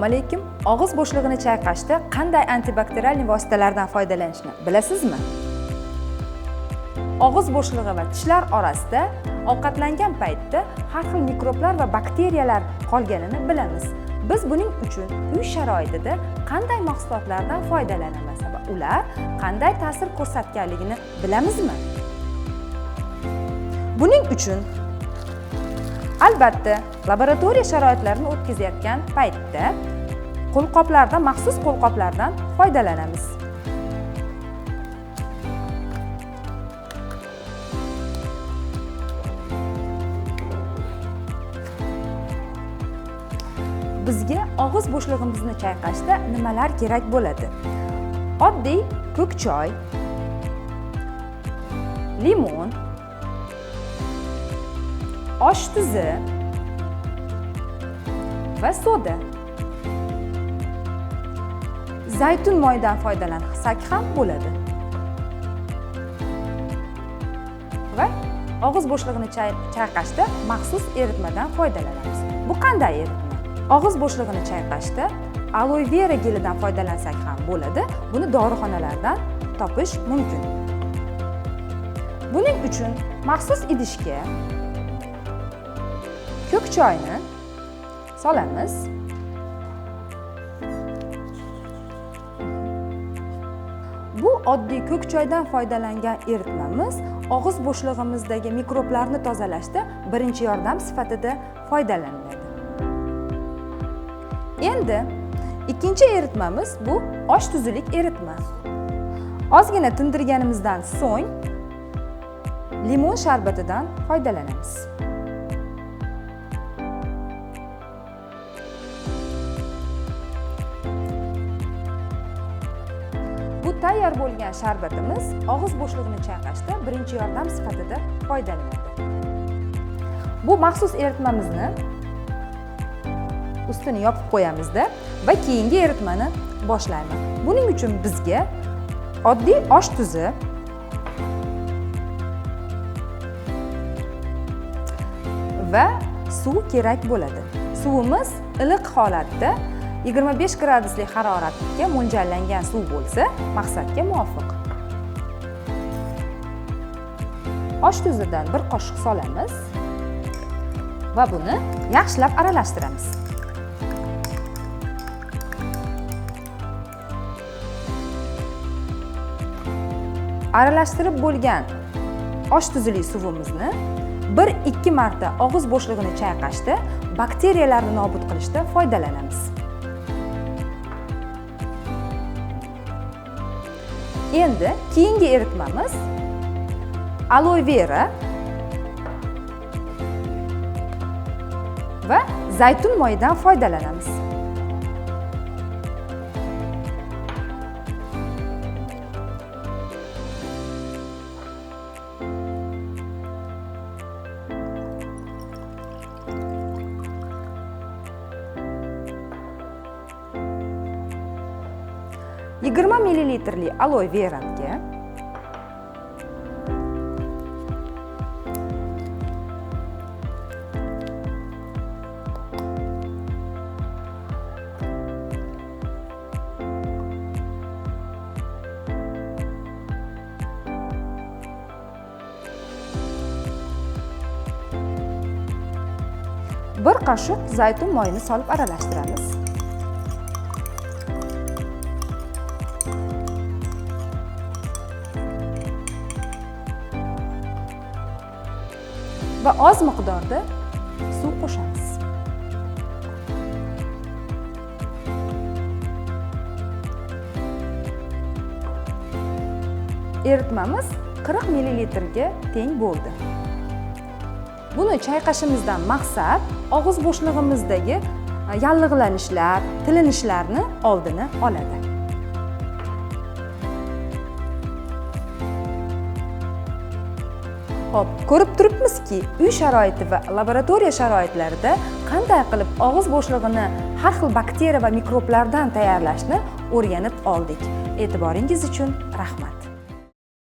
Assalomu alaykum. Og'iz bo'shlig'ini chayqashda qanday antibakterial vositalardan foydalanishni bilasizmi? Og'iz bo'shlig'i va tishlar orasida ovqatlangan paytda har xil mikroblar va bakteriyalar qolganini bilamiz. Biz buning uchun uy sharoitida qanday mahsulotlardan foydalanamiz va ular qanday ta'sir ko'rsatganligini bilamizmi? Buning uchun albatta laboratoriya sharoitlarini o'tkazayotgan paytda qo'lqoplardan, maxsus qo'lqoplardan foydalanamiz. Bizga og'iz bo'shlig'imizni chayqashda nimalar kerak bo'ladi? Oddiy ko'k choy, limon, osh tuzi va soda. Zaytun moyidan foydalansak ham bo'ladi. Va og'iz bo'shlig'ini chayqashda maxsus eritmadan foydalanamiz. Bu qanday eritma? Og'iz bo'shlig'ini chayqashda aloe vera gelidan foydalansak ham bo'ladi. Buni dorixonalardan topish mumkin. Buning uchun maxsus idishga ko'k choyni solamiz. Bu oddiy ko'k choydan foydalangan eritmamiz og'iz bo'shlig'imizdagi mikroblarni tozalashda birinchi yordam sifatida foydalaniladi. Endi ikkinchi eritmamiz bu osh tuzilik eritma. Ozgina tindirganimizdan so'ng limon sharbatidan foydalanamiz. Bu tayyor bo'lgan sharbatimiz og'iz bo'shlig'ini chayqashda birinchi yordam sifatida foydalaniladi. Bu maxsus eritmamizni ustini yopib qo'yamizda va keyingi eritmani boshlaymiz. Buning uchun bizga oddiy osh tuzi, va suv kerak bo'ladi. Suvimiz iliq holatda 25 graduslik haroratga mo'ljallangan suv bo'lsa, maqsadga muvofiq. Osh tuzidan bir qoshiq solamiz va buni yaxshilab aralashtiramiz. Aralashtirib bo'lgan osh tuzli suvimizni 1-2 marta og'iz bo'shlig'ini chayqashda, bakteriyalarni nobud qilishda foydalanamiz. Endi keyingi eritmamiz aloe vera va zaytun moyidan foydalanamiz. 20 mililitrli aloe veranga bir qoshiq zaytun moyini solib aralashtiramiz. Va oz miqdorda suv qo'shamiz. Eritmamiz 40 mililitrga teng bo'ldi. Buni chayqashimizdan maqsad og'iz bo'shlig'imizdagi yallig'lanishlar, tilinishlarni oldini oladi. Xo'p, ko'rib turibmizki, uy sharoiti va laboratoriya sharoitlarida qanday qilib og'iz bo'shlig'ini har xil bakteriya va mikroblardan tayyorlashni o'rganib oldik. E'tiboringiz uchun rahmat.